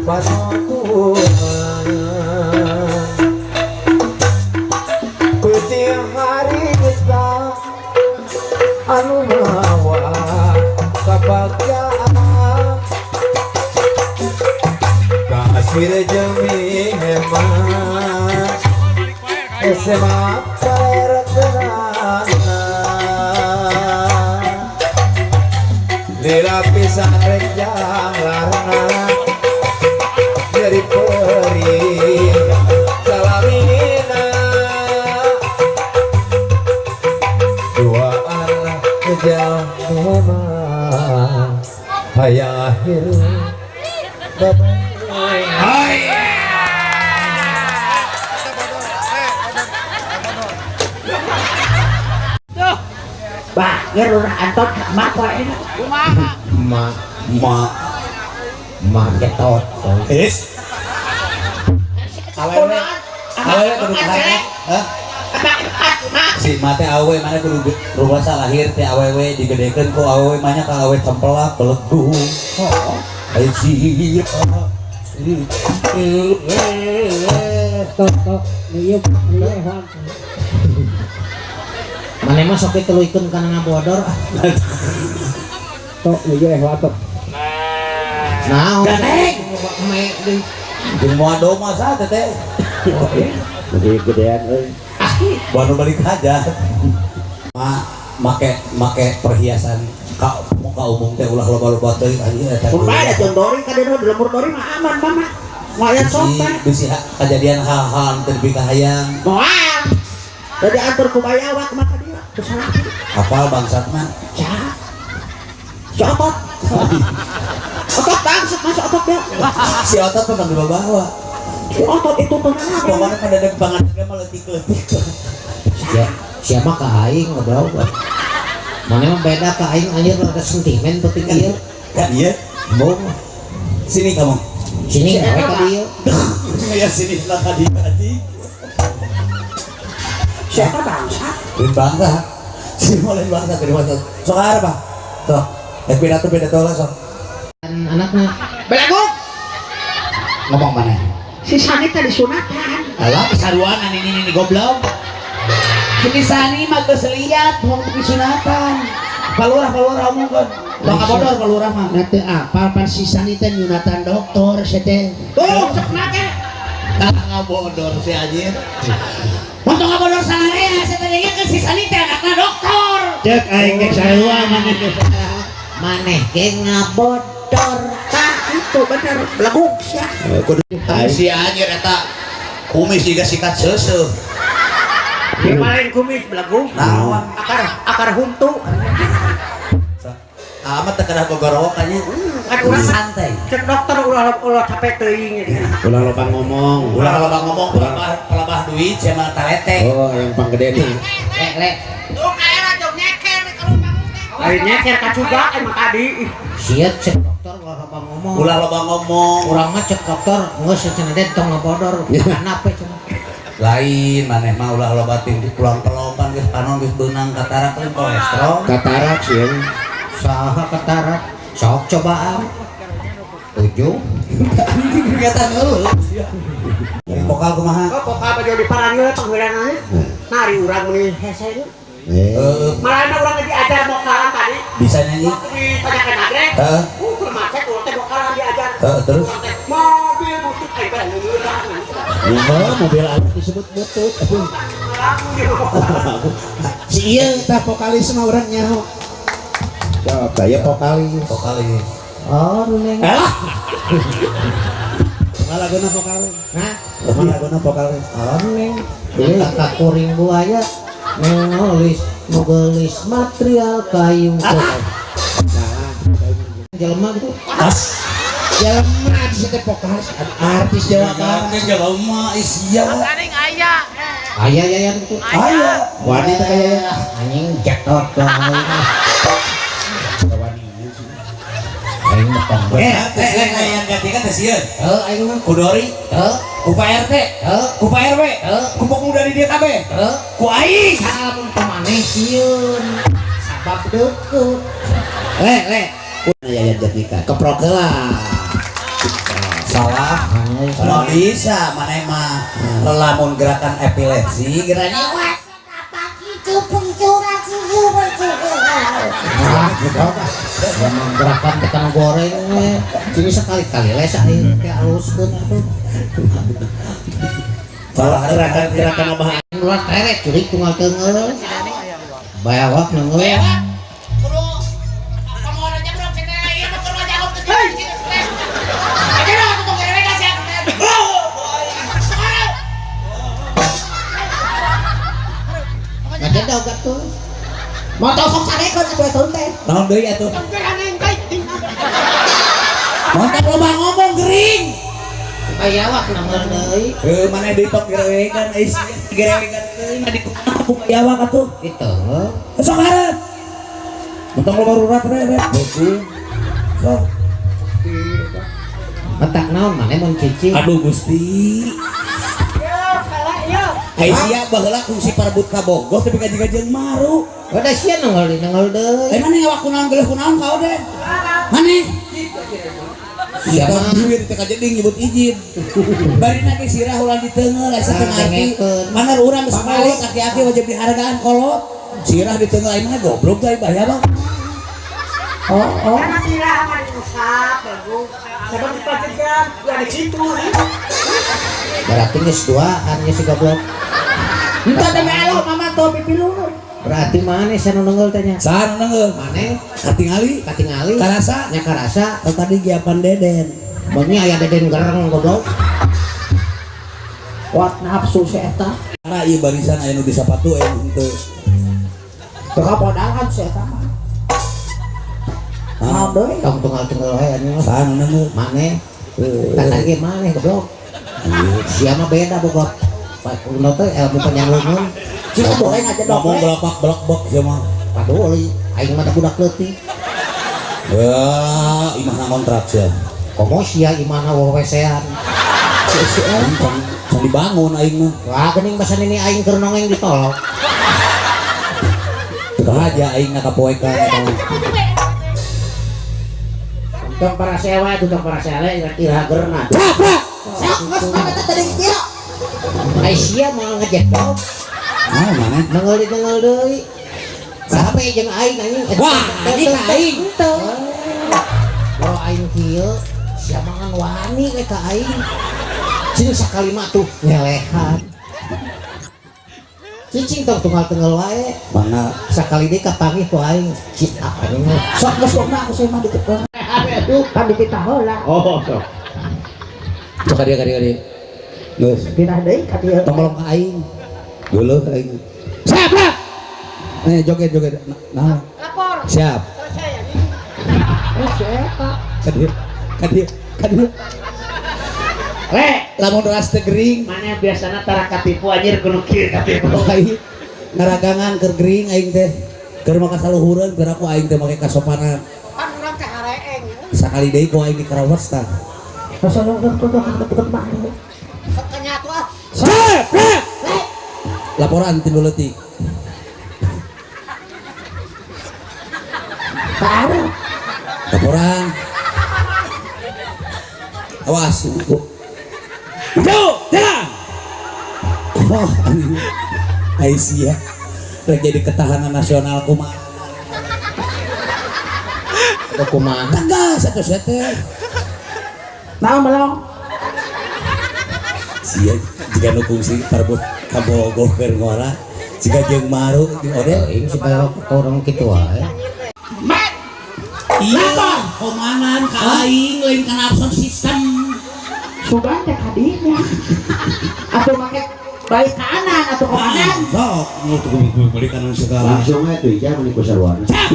Panotuman Peuting harita anu mawa kabagjaan kasir jeung hemat SMA parerekenana lila pisan rek janglarna nyeri perih salamina dua anak memang hayang akhir. Hai. Bah, ya Lurah Anton mak wae. Kumaha? Ma Ma Mak ketot. is. Awewe. Awewe kudu kahayang. Hah? Si mate awewe mana kudu ruasa lahir teh awewe digedekeun ku awewe manya ka awewe cempelak belegung. Oh. Ayo siap. Tok tok ieu ieu. Mane mah sok diteluikeun kana ngabodor ah. Tok ieu tok. Naon? Ganeng. Me deui. Jeung moal doma sa teh. Gede-gedean euy. Buat balik aja. Ma make make perhiasan ka muka umum teh ulah loba-loba teuing anjing eta. Kumaha da jeung dori ka dieu di lembur dori mah aman mama. Moal sopan. Bisi kejadian hal-hal teu dipikahayang. Moal. Da diatur ku bayawak mah ka dieu. Teu salah. Apal bangsat mah. Saha? Si otot. Otot bangsat masuk otot dia. Si otot mah dibawa. Si otot itu tuh naon? Pokoknya pada ada banget mah leutik-leutik. Ya, siapa ka aing ngobrol. Mana mah beda ka aing anjir ada sentimen penting ieu. Kan iya. Bung, Sini kamu. Sini we ka dieu. Ya sini lah tadi anjing. Siapa bangsa? Lain bangsa. Si mau lain bangsa tadi bangsa. Sok arep ah. Sok. Eh pidato pidato lah sok. Anakna. Belagu. Ngomong mana? Si Sani tadi sunatan. Alah, kesaruanan ini goblok. Sini Sani mah geus liat mau sunatan. Palurah palurah omongkeun. Tong kabodor palurah mah. Nah teu apal pan si Sani teh nyunatan dokter sia teh. Tuh, cek nake. Tah ngabodor si anjir. Mun tong ngabodor sanarea sia teh kan si Sani teh anakna dokter. Cek aing ge sarua maneh ge. Maneh ge ngabodor. Tah itu bener belegug sia. Kudu Si anjir eta kumis jiga sikat seuseuh. Di paling kumis belegug. Naon? Akar akar huntu. Amat teu kedah gogorowok nya. Kan urang Santai. Cek dokter ulah ulah capek teuing. Ulah loba ngomong. Ulah loba ngomong pelabah pelabah duit sia mah talete. Oh, yang panggedena. Le le. Ari nyeker kacuga emang tadi. Sia cek dokter ulah loba ngomong. Ulah loba ngomong. Urang mah cek dokter geus cenah teh tong ngabodor. Kenapa cenah? Lain maneh mah ulah loba ting di pulang telopan geus panon geus beunang katarak lain kolesterol. Katarak sih. Saha katarak? Sok cobaan. 7. Kegiatan heueuh. Vokal kumaha? Oh, vokal baju di parani we pangheulana. Nari urang meuni hese. Eh, Malah urang diajar vokalan tadi. Bisa nyanyi? Waktu ditanyakan nagrek. Heeh. Keur macet urang teh vokalan diajar. Heeh, terus? Urang teh mobil butut aing teh ngeurang. Oh, mobil alus disebut butut. Aduh. Si ieu tah vokalis mah urang nyaho. Sok aya vokalis. Vokalis. Oh, neng. Alah. Kumaha laguna vokalis? Hah? Kumaha laguna vokalis? Oh, neng. Kakak kuring buaya nulis nugelis material kayu. Salah. Jelema gitu. As. Jelema di situ vokalis artis Jawa Barat. Jelema isia. Aya yayan gitu. Aya. Wanita kayak Anjing jatot lah. Aing mah tong. Eh, teh yang ganti kan teh sieun. Heuh aing mah. Ku Dori, Heuh, ku Pak RT, heuh, ku Pak RW, heuh, ku pemuda di dieu kabeh, heuh. Ku aing. Lamun teu maneh sieun. Sabab deukeut. Le, le. Yayan Jatnika. Keprok heula. Salah. Mau bisa mana mah lamun gerakan epilepsi geraknya Ah, goblok. Emang gerakan tekan goreng we. Jadi sekali-kali les aing teh aluskeun atuh. Salah Gerakan-gerakan abah Ulah teret jurik tunggal teunggeul. Bayawak neunggeul. Ngajedog atuh. Motor sok sarekeun atuh eta teh. Naon deui atuh? Mantap loba ngomong gering. Bayawak neunggeul deui. Heuh maneh deui tok gerewegan euy gerewegan teuing dikumaha ku bayawak atuh. Itu. Sok hareup. Mentong loba rurat reret. Begung. Sok. Mentak naon maneh mun cicing. Aduh Gusti. Ai sia baheula kungsi parebut ka Bogor tapi kaji-kajian maru. Udah sia neunggeul deui neunggeul deui. Eh maneh ngawak kunaon geuleuh kunaon ka Oden? Maneh? Sia mah Duit teh kajeding nyebut izin. Barina ge sirah ulah diteunggeul asa teu ngarti. Dengekeun. Mana urang geus kolot aki-aki wajib dihargaan kolot. Sirah diteunggeul ai maneh goblok teh bahaya bang. Oh, oh. Berarti geus duaan geus si goblok. Entah demi Allah mama tuh pipi lu. Berarti maneh sia nu neunggeul teh nya. Saha nu neunggeul? Maneh Katingali, katingali karasa nya karasa tah tadi giapan Deden. Mun aya Deden gereng goblok. Kuat nafsu si eta. Karena ieu barisan aya nu di sapatu aya nu henteu. Teu kapodahan si eta mah. Naon deui? Tong tunggal-tunggal wae anjing. Saha nu neunggeul? Maneh Heuh. tah ge maneh goblok. Sia mah beda bogot. Pak Uno teh ilmu penyambungan. Cik boleh ngajedog Ngomong we. gelapak belak-bek sia mah. Paduli aing mah budak leutik. Ya, imahna kontrak sia. Komo sia imahna wewesean. Can can dibangun aing mah. Wah geuning basa nini aing keur nongeng ditolok. Teu aja aing ngakapoekan eta mah. Tong para sewa tong para sele ira gerna. Sok geus mah eta tadi kieu. Ai sia moal ngejedog. Ah, mana? Neunggeul deui deui. Sampe jeung aing anjing. Wah, anjing ka aing. Henteu. Bro aing kieu sia mah ngan wani we ka aing. Cing sakali mah tuh ngelehan. Cicing tong tunggal-tunggal wae. Mangga Sakali deui kapanggih ku aing. Cik apa anjing. Sok geus mah aku sih mah ditekeun. Kan dititah heula. Oh, sok. Sok ka dieu ka dieu ka dieu. Geus. Pindah deui ka dieu. Tong melong ka aing. Geuleuh aing. Siap, siap. Nih joget joget. Nah. Lapor. Siap. Selesai ya. Eh si eta. Ka dieu. Ka dieu. Ka dieu. Le, Lamun ras teu gering, mana biasana tara katipu anjir kudu kieu katipu. aing ngaragangan keur gering aing teh. Keur maka saluhureun keur aku aing teh make kasopanan. Pan urang teh hareeng. Sakali deui ku aing dikarawas tah. Deket mah. Sok kanyatu ah. Siap, siap. Laporan ti nu leutik. Baru. Laporan. Awas. Maju, jalan. Wah, Aisyah. Rek jadi ketahanan nasional kumaha. Kumaha? Tegas atuh sia teh. Naon melong? Sia jiga nu kungsi parebut ka Bogor keur ngora, jiga jeung Maru jeung Ode. Aing si balok orang kitu wae. Iya, komanan ka aing lain kana abson sistem. Sugan teh kadinya. Atuh make balik kanan atau komanan. Sok, nu tuh balik kanan segala. Langsung aja tuh ijah menipu sarwana. Siap,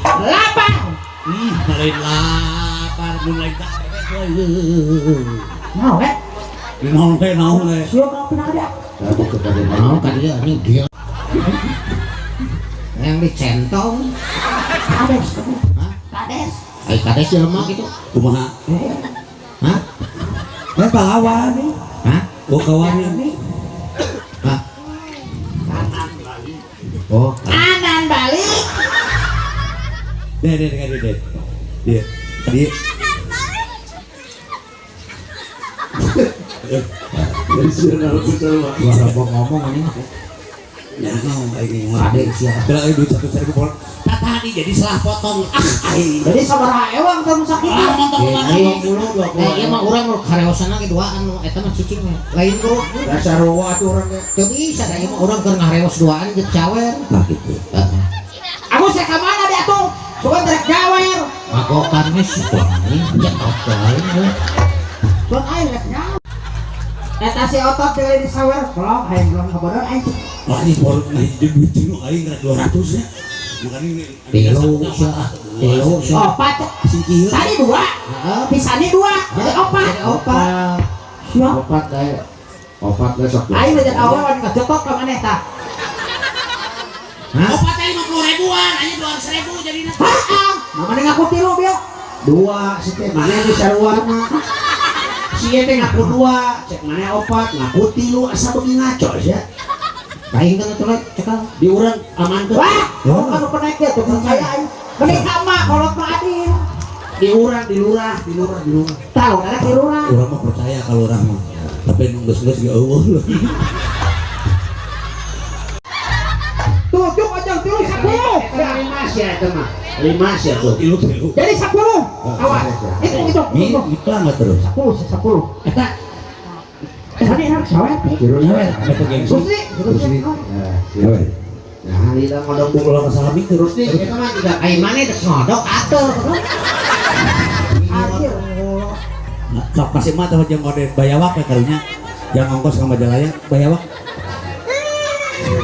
Lapar. Lain lapar mun lain tak. Naon we? Naon we, naon we. Sia mau pindah ka dia. Naon ka dieu anjing dia. Yang dicentong. Kades. Hah? Kades. Ai kades jelema gitu. Kumaha? Hah? Eh pahlawan nih. Hah? Oh kawan. Hah? Oh, Kanan balik. Deh, deh, deh, deh. Dia, dia. Gua mau ngomong anjing. Nyaho aing mah. Ade sia. Kalau aing duit 100.000 pol. Tadi jadi salah potong. Ah aing. Jadi sabaraha ewang kamu sakit. Ah, montok kumaha. 20 Eh, ieu mah urang nu kareosana ge duaan nu eta mah cicing mah. Lain grup. Dasar ruwa atuh urang ge. Teu bisa da ieu mah urang keur ngareos duaan jeung cawer. Nah gitu. Aku saya ka mana dia tuh? Sugan rek jawer. Magokan geus anjing nyetok wae. Sugan aing rek nyawer. Eta si otot tinggal di sawer, belum aing belum kabodor aing. Wah ini baru ngahiji duit cinu aing rek 200 ya. Makanya ini Tilu sia, tilu sia. Opat. Sing kieu. Tadi 2. Heeh. Pisani 2, jadi opat. Jadi opat. Siap. Opat dae. Opat dae sok. Aing udah awal wani ngejotok ka maneh tah. Hah? Opat teh 50 ribuan, anjing 200.000 jadina. Heeh. Mana ngaku tilu bieu? 2 si teh maneh di saruana. Si teh ngaku 2, cek maneh opat, ngaku tilu asa beuki ngaco sia. Aing kan atuh cekal. Di urang amankeun. Wah, kamu pernah kieu tuh percaya aing. Mending ka emak kolot mah adil. Di urang, di lurah, di lurah, di lurah. Tahu ada di lurah. Urang mah percaya kalau urang mah. Tapi nu geus-geus ge eueuh. 7 aja tilu 10. Eta 5 sia eta mah. 5 sia tuh. Tilu tilu. Jadi 10. Awas. Hitung hitung. Ngiklan mah terus. 10 10. Eta tadi enak sawer. Nyawer, ada tuh gengsi. Rusli, Rusli. Nyawer. Nah, lila ngodok Ulah masalah mikir. terus nih, eta mah juga Aing maneh dek ngodok atur. Akhir. Sok kasih mah teh jeung ngode bayawak we karunya. Jangan ongkos ka Majalaya, bayawak.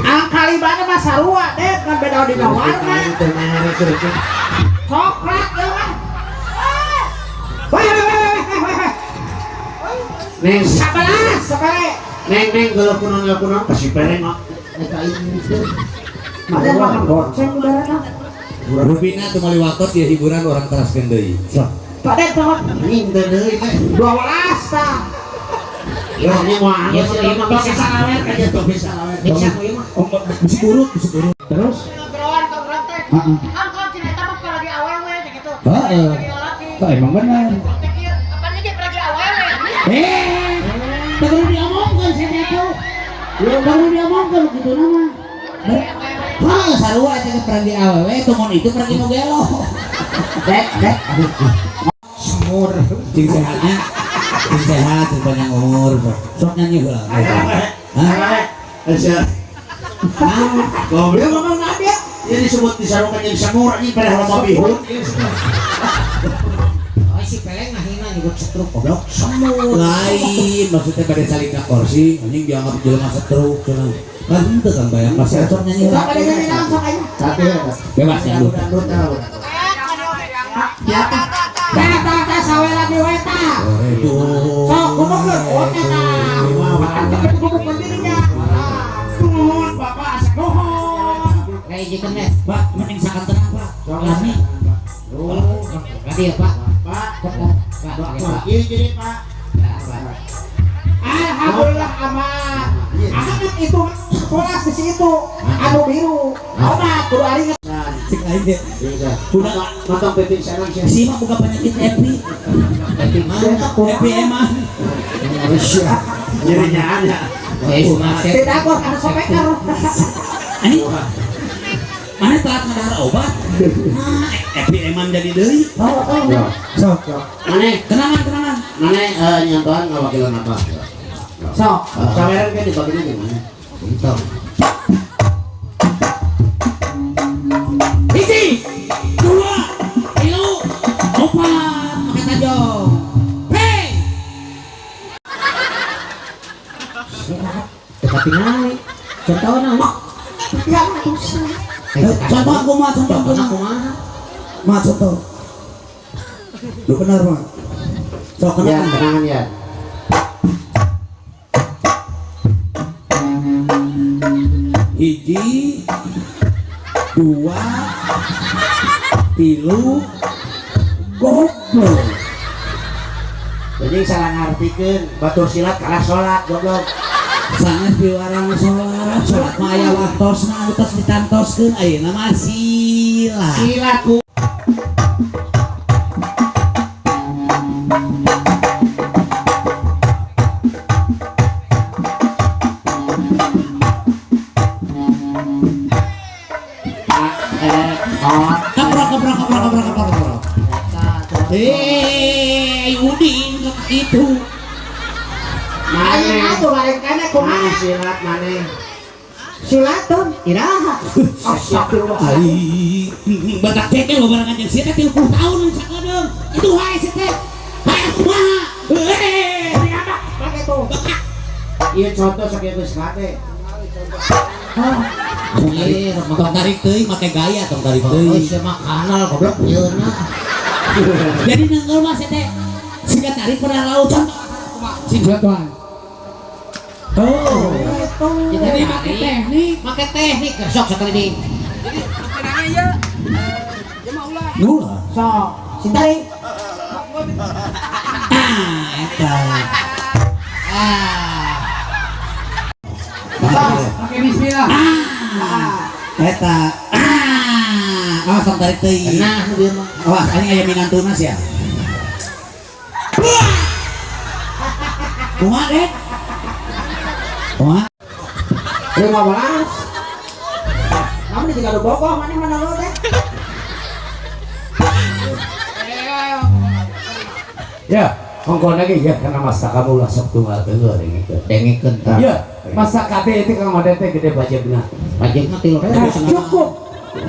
Angka limana mah sarua deh, kan beda di warna. Coklat ya mah. Wah, wah, wah, wah, wah. Neng, 11 sepele. neng, neng, kalau kunon pasti pereng kok. Eta aing teh. Mana makan goceng udarana. Rupina teu meuli waktu dia hiburan orang teraskeun deui. Sok. Pak Den sok. Anjing teu deui teh. 12 tah. Yo nya moal Ieu mah bisa bisa. salawer aja tuh bisa salawer. Bisa ku ieu mah. Oh, bisi urut, bisi urut. Terus Ngobrol ka urang teh. Heeh. Kan kan cenah eta mah lagi awewe teh gitu. Heeh. Lagi lalaki. Kok emang benar. Teh kieu, apaan ge lagi awewe. Eh, teu kudu diomongkeun sia teh tuh. Teu kudu diomongkeun kitu nama. Hah, sarua eta ge pergi awewe, tumun itu pergi nu gelo. Dek, dek. Semur. Cing sehatnya. Cing sehat, cing panjang umur. Sok nyanyi heula. Hah? Aisyah. Dia ngomong nabi ya. Ini disebut disarukan jadi semur anjing pada lomba bihun. Oh, si peleng ngahina nyebut setruk goblok. Semur. Lain maksudnya pada saling kursi anjing dianggap jelema setruk cenah. Kan henteu kan bayang pasti sok nyanyi Sok heula. ada nyanyi naon sok aja. Tapi ya. Bebas ya lu. Dangdut tahu. Ya tah. Tah tah tah sawe lagi we tah. Sok gumukkeun oke tah. Gumuk berdirinya. Nuhun Bapak asa nuhun. Kayak jikan deh. Pak, mending sakan tenang, Pak. Lami. Oh, tadi ya, Pak. Pak, Pak, Pak, Pak. Gini gini Pak. Pak. Alhamdulillah aman. Aman itu sekolah sisi itu anu biru. Omat kudu ari Cik aing ge. Udah matang pipin sarang sia. Si mah boga penyakit epi. Epi mah. Epi emang. Nyerinya ada. Eh, Sumasep. tidak kok anu sopeker. Anjing. Mana telat ngadahar obat? Nah, epi eman jadi deui. Sok. Mane, Tenangan, tenangan. mane nyantoan ngawakilan apa? Sok. Saweran kan dibaginya gimana? Entong. 1, 2, 3, 4, pakai tajong. Hey! Tetapi naik. Contohna. Ya susah. Contoh aku mah, contoh aku Contohna mah. kumaha? Mah contoh. Lu benar mah. Sok Ya, kenapa? tenangan ya. Hiji, 2, 3, goblok. Jadi salah ngartikeun, batur silat kalah salat goblok. Sangat piwarang sholat, sholat mah aya waktosna anu tos ditantoskeun ayeuna mah silat. Silat ku. Kaprok kaprok kaprok kaprok kaprok kaprok. Eh, Udin itu. Ayo atuh bareng kana kumaha? Silat maneh. Silatun iraha. Astagfirullah. Ai, batak teh lo barengan jeung sia teh 30 tahun sakedeung. Itu wae sia teh. Hae kumaha? Eh, Make tuh. Ieu contoh sakieu geus kate. Tong tarik teuing make gaya tong tarik Oh, teuing. sia mah kanal goblok yeuna. Jadi nenggel mah sia teh siga tarik pernah laut contoh. Sing contohan. Oh. Jadi make teknik, Make teknik sok sekali di. Ulah. Sok, sing tarik. Ah, eta. Ah. Pakai bismillah. Ah, eta. Ah, awas tong tarik teuing. Nah, nu bieu mah. Awas, anjing aya minantuna sia. Kumaha, Dek? Kumaha? 15. Kamu juga lu bogoh maneh mana lu teh? Ya, hongkon lagi ya karena masa kamu ulah sok tunggal tunggal dengekeun. Dengekeun tah. Ya, masa kate itu kang Odet teh gede bajegna. Bajegna 300. Cukup.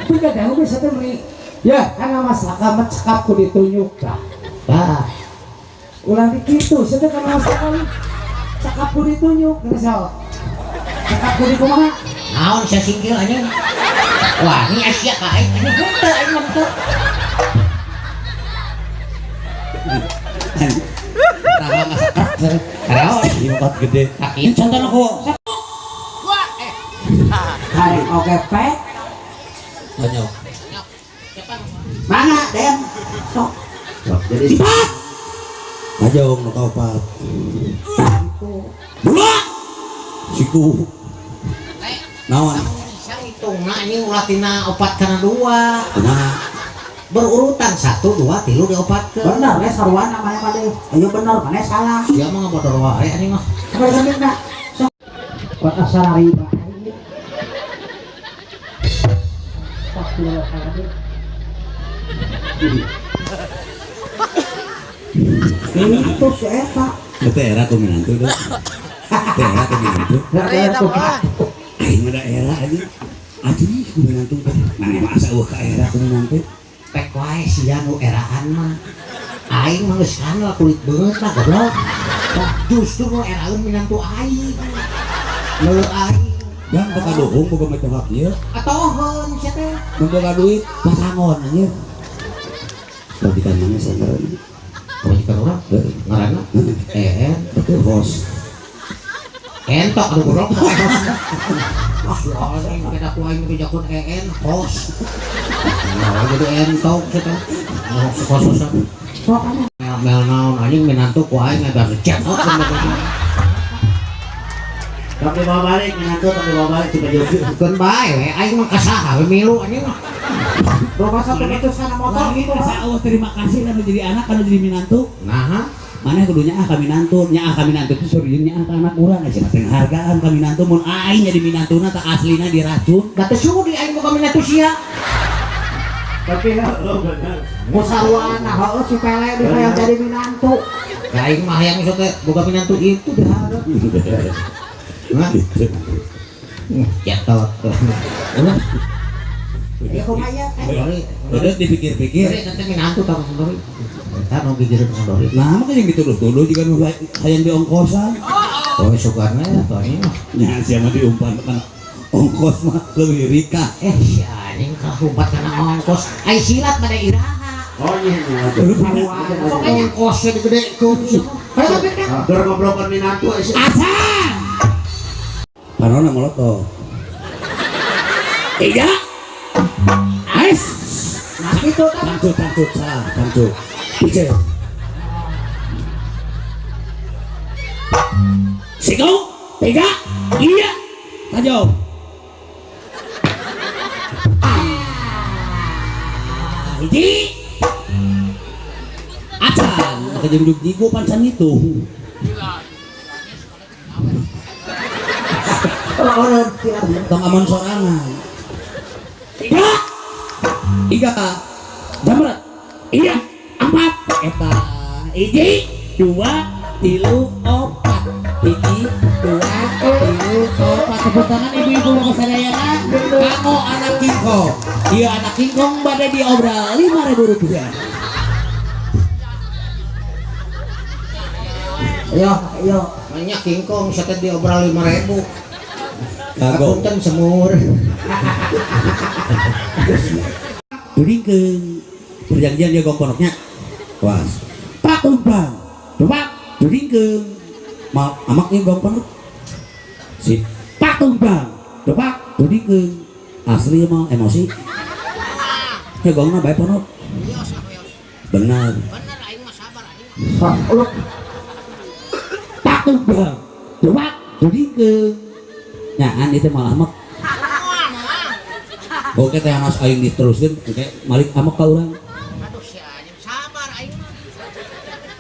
Beda dangu bisa teh meuli. Ya, karena masa kamu cekap ku ditunjuk tah. Tah. Ulah di kitu, sia teh kana masa kamu cekap ku ditunjuk, geus sok. Cekap ku di kumaha? Naon sia singkil anjing? Wah, ini Asia ka aing anjing henteu aing mah henteu. Tawa masak. Karaos. Empat gede. Kaki. Ini contoh aku. Hai, oke pe. Banyak. Mana, Den? Sok. Jadi Empat. Kajong nu kaopat. Dua. Siku. Naon? Bisa ngitungna anjing ulah tina 4 kana 2. Kumaha? Berurutan 1 2 3 diopatkeun. Bener, we sarwana maneh mah deui. Ayo bener, maneh salah. Sia mah ngabodor wae anjing mah. Coba gandeng da. Sok. Buat asar riba. Astagfirullahaladzim. Itu si eta. Teu era ku minantu deh. Teu era ku minantu. Daerah tuh. Aing mah daerah anjing. Aduh, ku minantu teh. Maneh mah asa eueuh ka era ku minantu. Pek wae sia nu eraan mah. Aing mah geus kanal kulit beungeut lah goblok. Justru nu eraeun minantu aing. Leuleuk aing. Yang boga duhung boga mitohak ieu. Atoheun sia teh. Mun boga duit pasangon anjir. Bagikan mana sangaran? Pamajikan urang ngaranna EN. Betul bos. Entok aduh goblok. Ah, anjing beda ku aing dijakun EN hos. Nah, jadi entok sia teh. Kos-kosan. Sok anu. Mel naon anjing minantu ku aing agar cetot. Tapi bawa balik minantu, tapi bawa balik coba jogi. Keun bae we aing mah kasaha we milu anjing mah. Rumah satu putus kana motor Lagi gitu. masa Allah terima kasih kan jadi anak kan jadi minantu. Nah, Maneh kudu nyaah ka minantu, nyaah ka minantu itu suruh nyaah ka anak urang aja penghargaan ka minantu mun aing jadi minantuna tak aslina diracun. da teu sudi aing boga minantu sia. Tapi oh benar. Musarwana heueuh si Pele di hayang jadi minantu. Da aing mah hayang sok teh boga minantu itu dihareup. Hah? Cetot. Ulah. Ya kumaha ya? Dori. Udah dipikir-pikir. Dori nanti minantu tah Kang Dori. Eta nu gigireun Kang Dori. Nah, makanya yang dituduh-tuduh jika nu hayang diongkosan. Oh, sugana ya tuh anjing mah. Nya sia mah diumpan kana ongkos mah leuwih rika. Eh, si anjing kahumpat kana ongkos. Ai silat pada iraha. Oh iya iya. Sok ongkosnya digedekeun sia mah. Ayo beda. Ger ngobrokeun minantu aya. Asan. Panona molotov. Tiga. Ais. Nah gitu tah. Tangcut, tangcut, salah, tangcut. Pice. Siku, tiga, iya, tajam. Ah, hiji. Acan, maka jeung dug jigo pancan itu. Orang-orang silat. Tong amon sorangan. Tiga. Tiga jamret. Iya, empat. Eta. Hiji, dua, tilu, opat. Hiji, dua, tilu, opat. Tepuk tangan ibu-ibu bapak sadayana. Kanggo anak kingkong. Iya anak kingkong bade diobral Rp5.000. Ayo, ayo. Banyak kingkong satet diobral 5.000. Kapunten semur. Tudingkeun perjanjian dia gong pondoknya. Was. Pak umpang. Coba tudingkeun. Ma amak ieu gong pondok. Sip. Pak umpang. Coba tudingkeun. Asli mah emosi. Ya gongna bae pondok. Benar. Bener aing mah sabar anjing. Sok uluk. Pak umpang. Coba tudingkeun. Nyaan itu malah amak. Oke teh anas aing diteruskeun engke malik amak ka urang. Aduh si anjing sabar aing mah.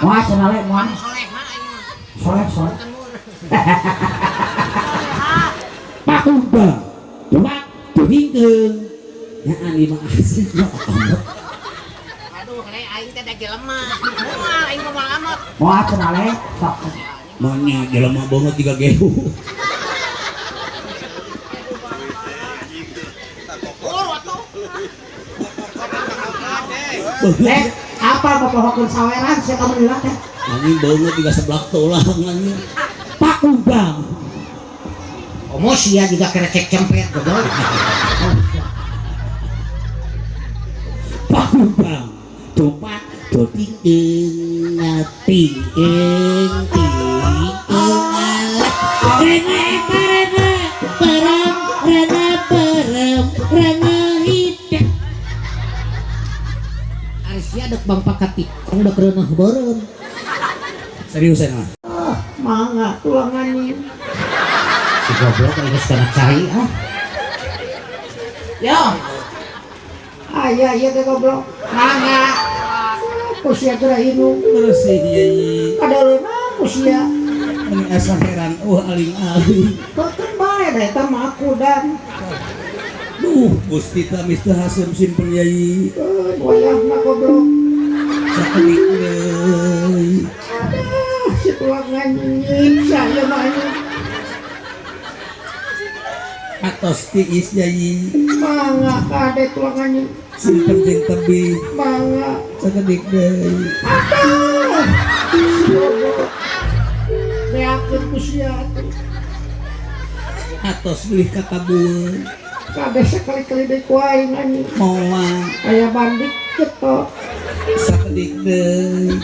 Moal cenah le moal. Soleh mah aing mah. Soleh soleh. Pak umpang. Coba tudingkeun. Nyaan ieu mah asli mah amak. Aduh le aing teh da jelema. Moal aing mah moal amak. Moal cenah le sok. Moal jelema banget tiga gehu. Eh, apa bapak saweran saya kamu bilang teh? Anjing banget tiga seblak tulang anjing. Pak umpang. Omo sia juga kerecek cempet goblok. Pak umpang. Coba doting ting ting ting rena rena perem rena perem rena hidup. Sia dek bangpak katikong dek reuneuh beureum. Serius mah. Ah, mangga tulang anjing. Si goblok geus kana cai ah. Yo. Aya ieu teh goblok. Mangga. Ku sia geura indung. Bersih ieu. Kadaleuna ku sia. Meni asa heran aling-aling. Keun bae da eta mah aku dan. Duh, Gusti tamis teu haseum simpen yai. Wayahna goblok. Sakedik deui. Aduh, si tulang anjing, saya mah anjing. Atos tiis yai. Mangga kade tulang anjing. Simpen jeung tebih. Mangga sakedik deui. Aduh. Si goblok. Beakeun ku sia atuh. Atos bilih kakabueun. Kade sekali-kali deui ku aing anjing. Moal aya bandik getok. Sakedik deui.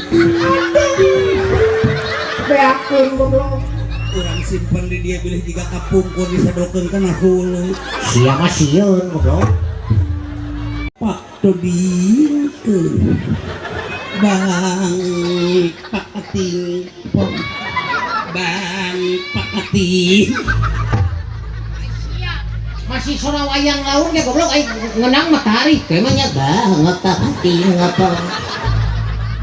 Beakeun goblok. Urang simpen di dia bilih jiga kapungkur disadokeun kana hulu. Sia mah sieun goblok. Pak tudingkeun. Bang pakatingpong. Bang pakating. Masih sora wayang laur ge goblok aing ngeunang mah tarik teh mah nya banget katingpong.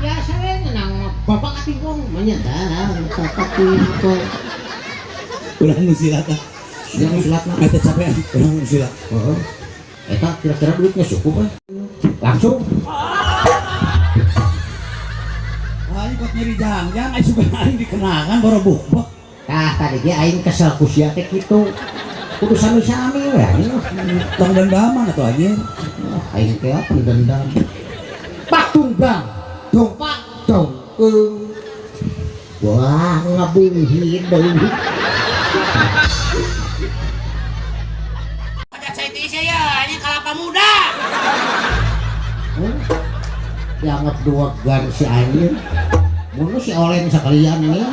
Biasa we ngeunang mah bapak katingpong mah nya banget katingpong. Urang nu silat ah. Sia nu silat mah eta capean urang nu silat. Heeh. Eta kira-kira duitnya cukup eh. Langsung. Wah, aing kok nyeri jangjang aing sugan aing dikenakan borobuk. Tah tadi ge aing kesel ku sia teh kitu. Kudu sami-sami we anjing. Tong dendaman atuh anjing. Aing teh apa dendam. Pak tunggang, dongpak dongkeung. Wah, ngabung hideung. Ada cai tiis ya, anjing kalapa muda. Dianggap dua gan si anjing. Mun si olen sakalian anjing.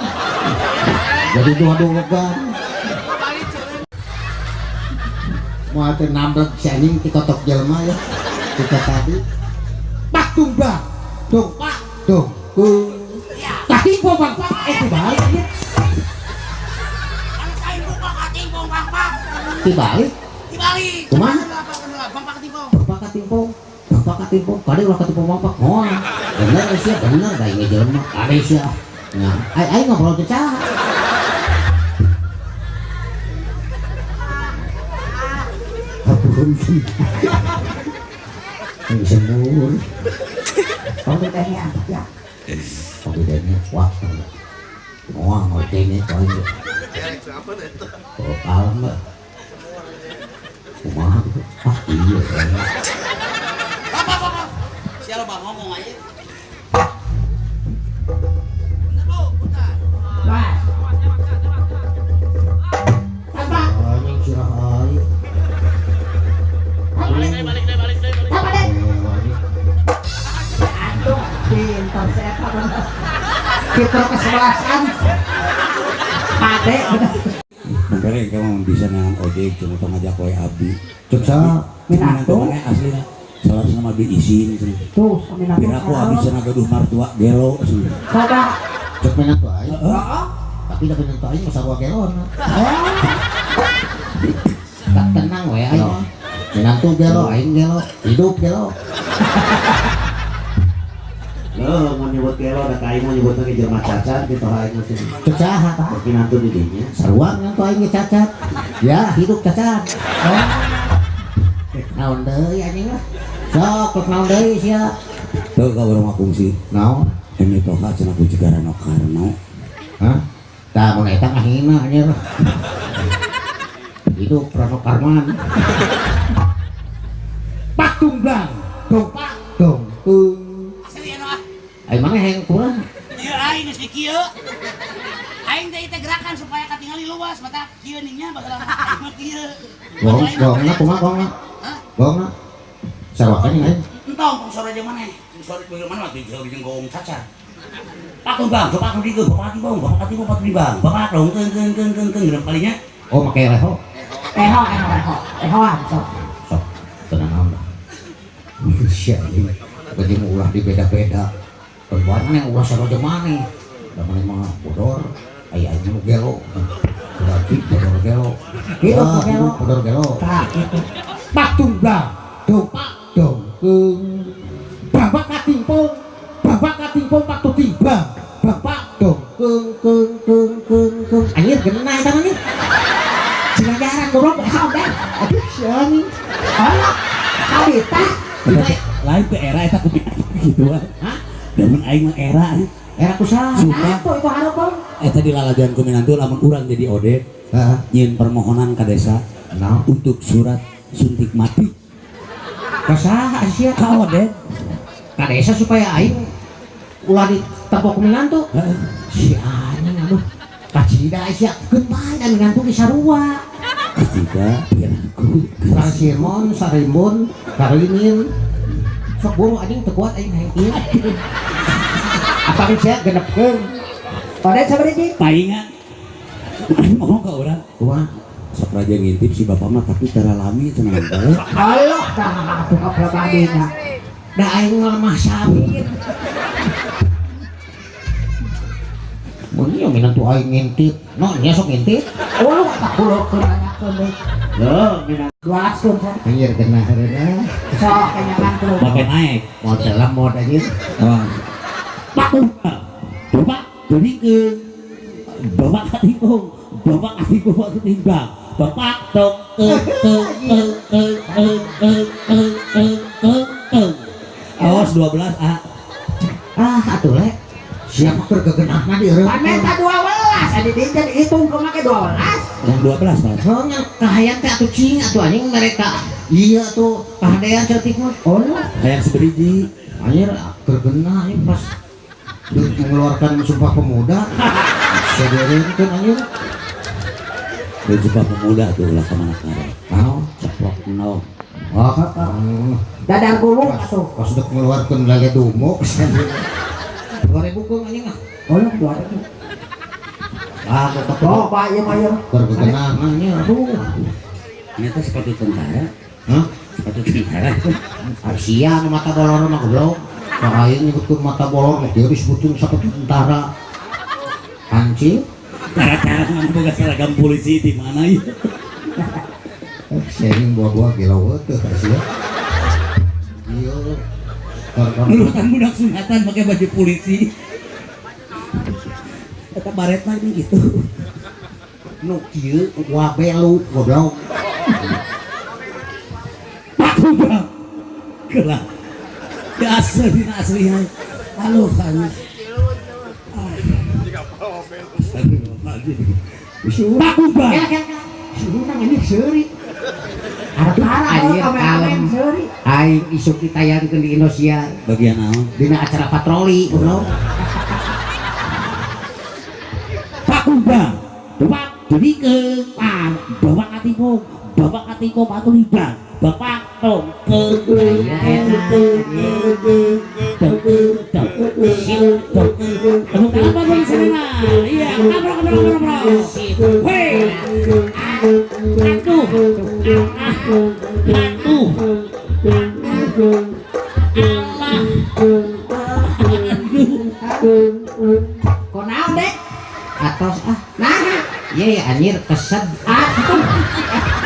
Jadi dua-dua gan. Moal teh namblek si anjing ti kotok jelema ya. Kita tadi pak tumbang, dong pak dongkeung. Katingpong bang pak, eh dibalik anjing. Katingpong bang pak. Dibalik? Dibalik. Kumaha? Bang pak katingpong. Bapak katingpong. Bapak katingpong, kade ulah katingpong bang pak. Moal. Bener sia, bener da ieu jelema. Kade sia. Nah, aing ngobrol teh saha? Ini sembur. Oh bedanya apa ya? Oh bedanya wah. Wah ngerti ini kau. Oh kalem mbak. Kumaha gitu. Ah iya. Bapak. Siapa bang ngomong aja. Wah. Apa? Anjing curah air. Balik. Apa deh? Aduh, pintar saya apa? Kita kesebelasan. Pade bener. Makanya kamu bisa nang ojek cuma tong ngajak wae abdi. Cek sa Minantu mana aslina. Salah sama abdi isin cenah. Tuh, minantu. Piraku abdi cenah gaduh martua gelo cenah. Coba. Cek minantu aing. Heeh. Tapi da minantu aing mah sarua gelona. Tak tenang we aing. Minantu gelo, aing gelo, hidup gelo. Loh, mau nyebut gelo, da aing mau nyebut lagi jelema cacat gitu aing mah cenah. Cek saha tah? Minantu di dinya. Sarua minantu aing ge cacat. Ya, hidup cacat. Oh. Naon deui anjing lah. Sok, rek naon deui sia. Tuh ka urang mah kungsi. Naon? Ini toha cenah ku jiga Rano Karno. Hah? Tah mun eta mah hina anjir. Hidup Rano Karman. Patung bang, dong pak dong. Asli anu ah. Ai mana hayang kumaha? Ieu aing geus di kieu. Aing teh teh gerakan supaya katingali luas mata kieu nya baheula aing mah kieu. Gong, gongna kumaha gongna? Hah? Gongna. Sarua kan aing. Entong tong sore jeung maneh. Sore jeung mana mah jauh jeung gong cacat. Patung bang, bapak di bapak di bang, bapak di bapak di bang, bapak dong keung keung keung keung keung genep kalinya. Oh make leho. Leho, leho, lehoan sok. Sok, tenang lah. Sia ini, bagi mau ulah di beda-beda. Perbuatan yang ulah sarua jeung maneh. Da maneh mah bodor, aya aing nu gelo. Berarti bodor gelo. Hidup gelo. Bodor gelo. Tah kitu. Patung blang, dong pak dong keung. Bapak katingpung, bapak katingpung waktu tiba. Bapak dong keung keung keung keung keung. Anjir genah eta mah nih. Cinajaran goblok asa deh. Aduh sia anjing. Alah, kabita. Lain ke era eta ku gitu ah. Hah? Da mun aing mah era. Era kusaha? Sumpah. Itu hareupeun. Eta dilalajuan ku minantu lamun urang jadi odet. Heeh. Nyieun permohonan ka desa Naon? Untuk surat suntik mati. Ka saha sia? Ka odet. Ka desa supaya aing ulah ditempok ku minantu. Heeh. Si anjing aduh. Kacida sia keun bae da minantu ge sarua. Kacida piraku. Sarsimon, sarimbun, karinin. Sok buru anjing teu kuat aing hayang ieu. Apa sia genepkeun? Odet sabaraha? Paingan. Ngomong ka urang. Kumaha? Sok raja ngintip si bapak mah tapi tara lami cenah bae. Alah tah atuh kaprabadina. Da aing mah lemah sabit. Mun ieu minantu aing ngintip. No nya sok ngintip. Uluh tah kulokeun nanyakeun deui. Loh, minantu 200 kan. Anjir genah heureuh. Sok kenyangan kulo. Make naik. Model mod anjir. Wah. Pak bapak jadi bapak katingkung, bapak katingkung waktu tiba, bapak dong ke ke ke ke ke ke ke ke ke ke. Awas 12 A. Ah atuh le. Siapa keur gegenahna di eureun? Pan menta 12, adi dieu dihitung kumaha ge 12. Yang 12 Pak. Oh nya kahayang teh atuh cing atuh anjing mereka. Iya tuh kahadean ceutik mah. Oh lu. Hayang seberiji. Anjir keur genah anjing pas mengeluarkan Sumpah Pemuda. Sedereunkeun anjir. Dan Sumpah Pemuda tuh ulah ka mana kare. Naon? Ceplok no. Oh, dadar gulung atuh. Pas udah mengeluarkan lagi dumuk. 2000 keung anjing ah. Oh lu 2000. Ah, tetep Oh, Pak ieu mah ieu. keur gegenah anjir aduh. Ini teh sepatu tentara. Hah? Sepatu tentara. Sia nu mata bolor mah goblok. Ka aing nyebutkeun mata bolor mah dia disebutkeun sepatu tentara. Anjir. Cara-cara mana boga seragam polisi di mana ieu? Sharing buah-buah gila teh ka sia. Ieu Nurutan budak sunatan pakai baju polisi. Eta baretna ini gitu. Nu kieu wabelu goblok. Pak Bang. Kelah. Asli asli. Halo kan. Pak Kumbang. Suhuna ini seuri. Arah-arah kalem. Aing isuk ditayangkeun di Indosiar. Bagian naon? Dina acara patroli, goblok. Pak Kumbang. Bapak Dike, Pak Bapak Katiko, Bapak Katiko Patulibang, Bapak Tongke, iya, hei, atuh, Allah, Kok naon dek? Atos ah, Nah, ye anjir kesed. Atuh.